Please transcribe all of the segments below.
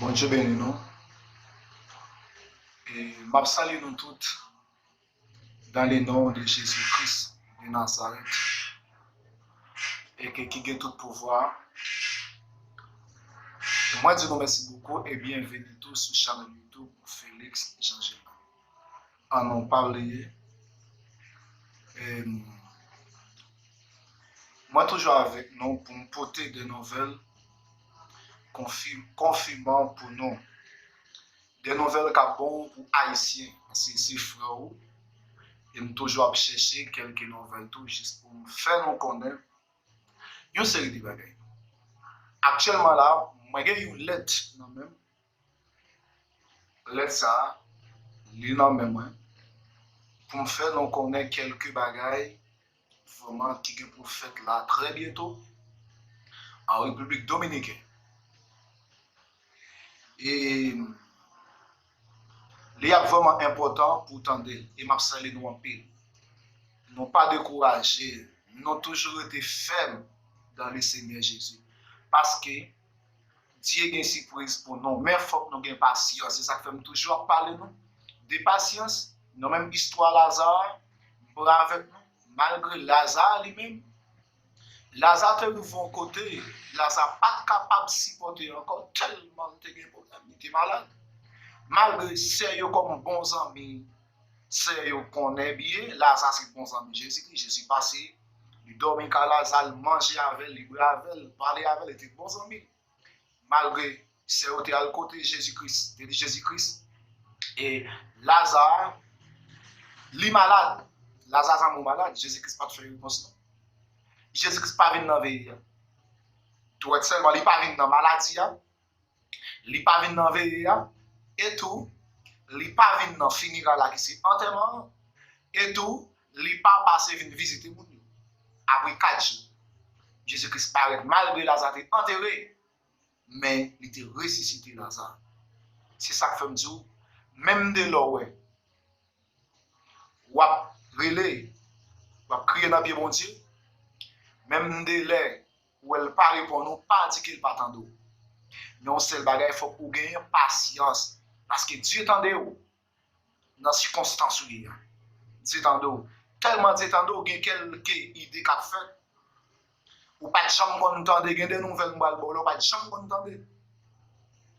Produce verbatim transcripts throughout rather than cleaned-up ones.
Bondye beni nou. E m ap salye nou tout dans le nom de Jésus-Christ de Nazareth. E ke ki gen tout pouvwa. E mwen di nou mèsi bokou e byenveni tou sou chanèl YouTube Félix Jean Gilbert. An nou pa bliye. E, mwen toujou avèk nou pou m pote de nouvèl konfi-, konfiman pou nou. De nouvèl k ap bon pou Ayisyen, paske se frè ou. E m toujou ap chèche kèlke nouvèl tou, jis pou m fè nou konnen yon seri de bagay. Aktyèlman la, mwen gen yon lèt nan men m. Lèt sa a, li nan men mwen, pou m fè nou konnen kèlke bagay vrèman ki gen pou fèt la trè byento an Repiblik Dominiken. E li ap vrèman enpòtan pou w tande l, e m ap salye nou anpil. Nou pa dekouraje, nou toujou rete fèm dans le Seigneur Jésus. Paske Dye gen sipriz pou nou, men fòk nou gen pasyans. Se sa k fè m toujou ap pale nou de pasyans. Nou menm istwa Laza, m pran avèk nou, malgre Laza li menm, Laza te rive yon kote, Laza pa t kapab sipòte ankò, tèlman l te gen pwoblèm, li te malad. Malgre sè yo kòm bon zanmi, sè yo konnen byen, Laza se bon zanmi Jezikri, Jezi pase, li dòmi kay Laza, l manje avè l, li bwè avè l, pale avè l, li te bon zanmi l. Malgre sè yo te al kote Jezikri, te di Jezikri, e Laza, li malad. Laza zanmi w malad, Jezikri pa t fè repons non. Jezikri pa vin nan veye a. Tou wè sèlman, li pa vin nan maladi a, li pa vin nan veye a, e tou, li pa vin nan fineray la ki se antèman an, e tou, li pa pase vin vizite moun yo. Apre kat jou, Jezikri parèt malgre Laza te antere, men li te resisite Laza. Se sa k fè m di w, menm de lè w wè w ap rele, w ap kriye nan pye Bondye, menm de lè w wè l pa reponn ou, pa di ke l pa tande w. Men yon sèl bagay, fòk ou genyen pasyans, paske Dye tande w nan sikonstans ou ye a. Dye tande w. Tèlman Dye tande w, gen kèlke ide k ap fèt. Ou pa t janm konn tande, gen de nouvèl m pral ba w la, ou pa t janm konn tande.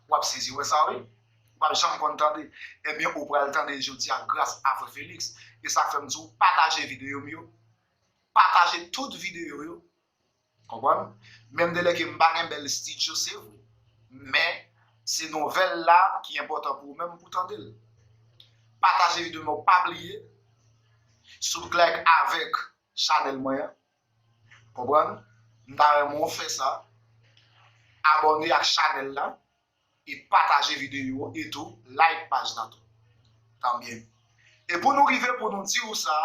W ap sezi wè sa, wi. Ou pa t janm konn tande. Ebyen, ou pral tande jodi a gras a Frè Félix. E sa k fè m di w, pataje videyo m yo. Pataje tout videyo yo. Konprann? Menm de lè ke m pa gen bèl estidyo, se vre. Men, se nouvèl la ki enpòtan pou ou menm pou tande l. Pataje videyo m yo, pa bliye, sou like avèk chanèl mwen an. Konprann? M ta renmen w fè sa. Abòne ak chanèl la e pataje videyo e tou like paj la tou. Tanbyen. E pou nou rive pou nou di w sa,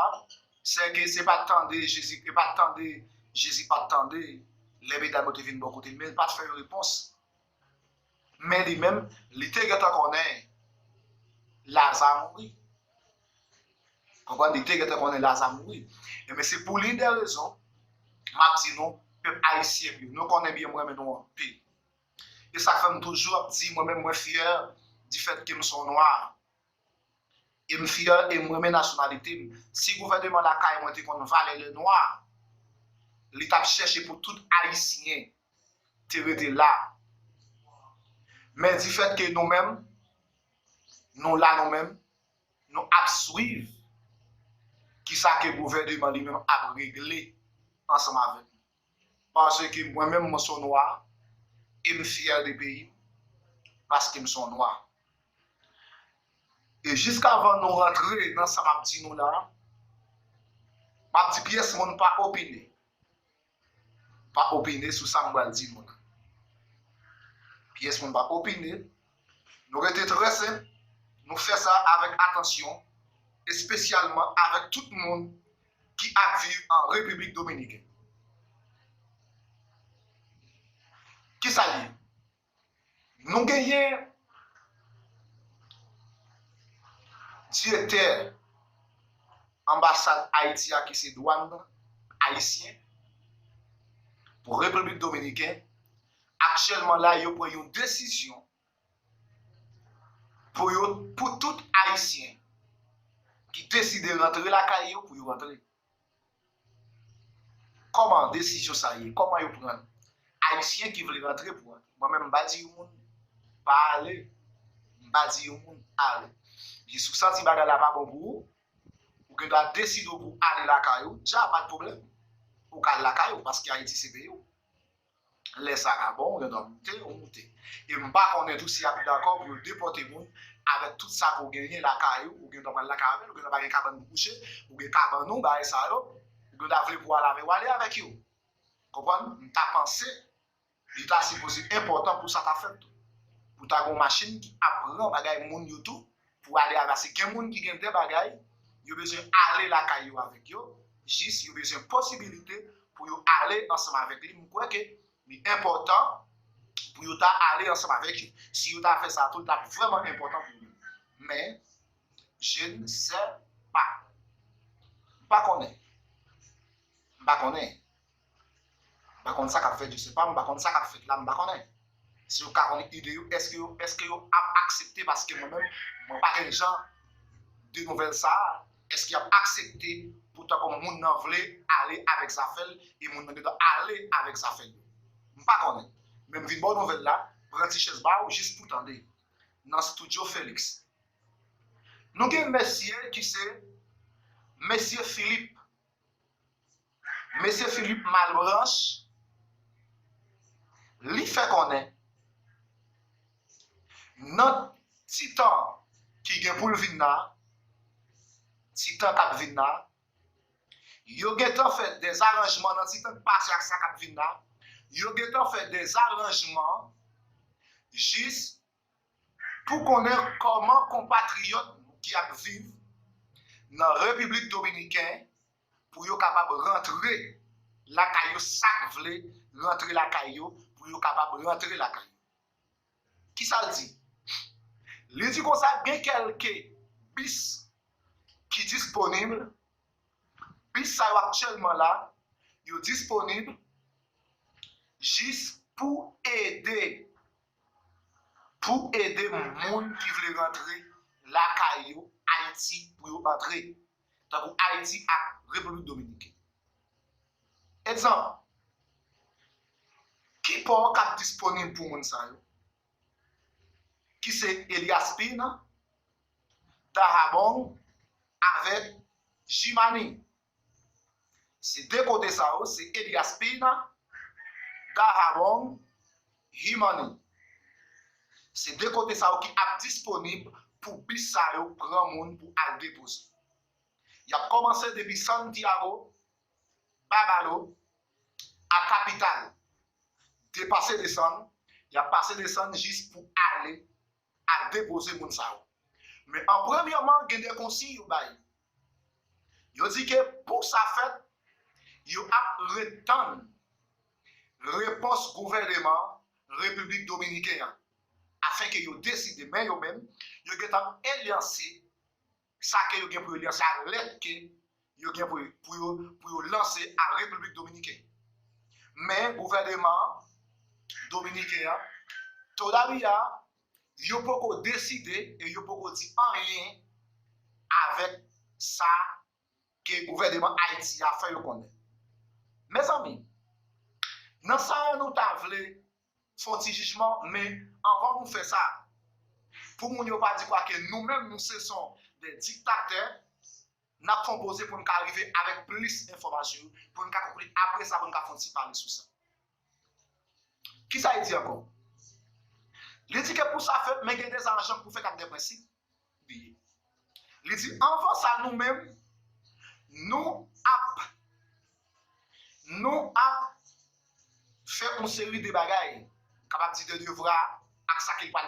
se ke se pa t tande Jezi, se pa t tande Jezi pa t tande lè medam yo te vin bò kote l, men l pa t fè yo repons. Men li menm, li te gentan konnen Laza mouri. Konprann? Li te gentan konnen Laza mouri. Ebyen, se pou li de rezon, m ap di nou, pèp ayisyen m yo, nou konnen byen m renmen nou anpil. E sa k fè m toujou ap di, mwen menm, mwen fyè difèt ke m se yon nwa. E m fyè e m renmen nasyonalite m. Si gouvèneman lakay mwen te konn valè lè nwa, li t ap chèche pou tout Ayisyen te rete la. Men difèt ke nou menm, nou la nou menm, nou ap swiv kisa ke gouvèneman li menm ap regle ansanm avèk nou. Paske mwen menm, mwen se yon nwa, e m fyè de peyi m, paske m se yon nwa. E jiskavan nou rantre nan sa m ap di nou la, m ap di pyès moun pa opine. Pa opine sou sa m pral di nou la. Pyès moun pa opine. Nou rete trè senp. Nou fè sa avèk atansyon, espesyalman avèk tout moun ki ap viv an Repiblik Dominiken. Kisa l ye? Nou genyen direktè anbasad Ayiti a ki se dwàn ayisyen pou Repiblik Dominiken. Aktyèlman la, yo pran yon desizyon pou yo, pou tout Ayisyen ki deside rantre lakay yo, pou yo rantre. Kòman desizyon sa ye? Kòman yo pran l? Ayisyen ki vle rantre pou rantre. Mwen menm, m pa di yon moun pa ale. M pa di yon moun ale. Jis ou santi bagay la pa bon pou ou, ou gen dwa deside w pou ale lakay ou, dja pa t pwoblèm. Ou ka al lakay ou, paske Ayiti se peyi w. Lè sa ka bon, ou gen dwa moute, ou moute. E m pa konnen tou si y ap dakò pou yo depòte moun avèk tout sa ke w genyen lakay ou, ou gen dwa pral lakay avè l, ou gen dwa pa gen kabann pou kouche, ou gen kabann ou, bagay sa yo, ou gen dwa vle pou w al avè, w ale avèk yo. Konprann? M ta panse li ta sipoze enpòtan pou sa ta fèt tou. Pou ta gen yon machin ki ap pran bagay moun yo tou, pou ale avè. Paske gen moun ki gen de bagay, yo bezwen ale lakay yo avèk yo, jis yo bezwen posibilite pou yo ale ansanm avèk li. M kwè ke li enpòtan pou yo ta ale ansanm avèk yo. Si yo ta fè sa tou, li t ap vrèman enpòtan pou yo. Men, je ne sais pas. M pa konnen. M pa konnen. M pa konn sa k ap fèt, je sais pas, m pa konn sa k ap fèt la, m pa konnen. Si yo ka konnen ide yo, èske yo, èske yo ap aksepte, paske mwen menm, mwen pa gen jan de nouvèl sa a, èske y ap aksepte pou tankou moun nan vle ale avèk zafè l, e moun nan gen dwa ale avèk zafè l yo? M pa konnen. Men m vin ba w nouvèl la, pran ti chèz ba w jis pou tande. Nan Studio Felix. Nou gen mesye ki se Mesye Philippe. Mesye Philippe Malbranche, li fè konnen nan ti tan ki gen pou l vin la, ti tan k ap vin la, yo gentan fè dèzaranjman nan ti tan k pase ak sa k ap vin la, yo gentan fè dèzaranjman jis pou konnen kòman konpatriyòt ki ap viv nan Repiblik Dominiken pou yo kapab rantre lakay yo, sa k vle rantre lakay yo, pou yo kapab rantre lakay yo. Kisa l di? Li di konsa, gen kèlke bis ki disponib, bis sa yo aktyèlman la, yo disponib jis pou ede, pou ede moun ki vle rantre lakay yo, Ayiti, pou yo antre. Tankou Ayiti ak Repiblik Dominiken. Egzanp, ki pò k ap disponib pou moun sa yo? Ki se Elias Pina, Dahabong avèk Jimani. Se de kote sa yo, se Elias Pina, Dahabong, Jimani. Se de kote sa yo ki ap disponib pou bis sa yo pran moun pou al depoze. Y ap kòmanse depi Santiago, Babalo, a kapital. Depase desann, y ap pase desann jis pou ale, al depoze moun sa yo. Men an premyèman, gen de konsiy yo bay. Yo di ke pou sa fèt, yo ap ret tann repons gouvèneman Repiblik Dominiken an, afenke yo deside, men yo menm, yo gentan elyanse sa ke yo gen pou yo lanse, alèt ke yo gen pou, pou yo, pou yo lanse a Repiblik Dominiken. Men gouvèneman dominiken an, todavia, yo poko deside e yo poko di anyen avèk sa ke gouvèneman Ayiti a fè yo konnen. Mezanmi, nan sa a nou ta vle fè yon ti jijman, men anvan nou fè sa, pou moun yo pa di kwa ke nou menm nou se son de diktatè, n ap fè yon poze pou n ka rive avèk plis enfòmasyon, pou n ka konkli apre sa, pou n ka fè yon ti pale sou sa. Kisa li di ankò? Li di ke pou sa fèt, men gen de zaranjman pou fèt ak de prensip li ye. Li di, anvan sa, nou menm, nou ap, nou ap fè yon seri de bagay, kapab di de devwa, ak sa ke l pral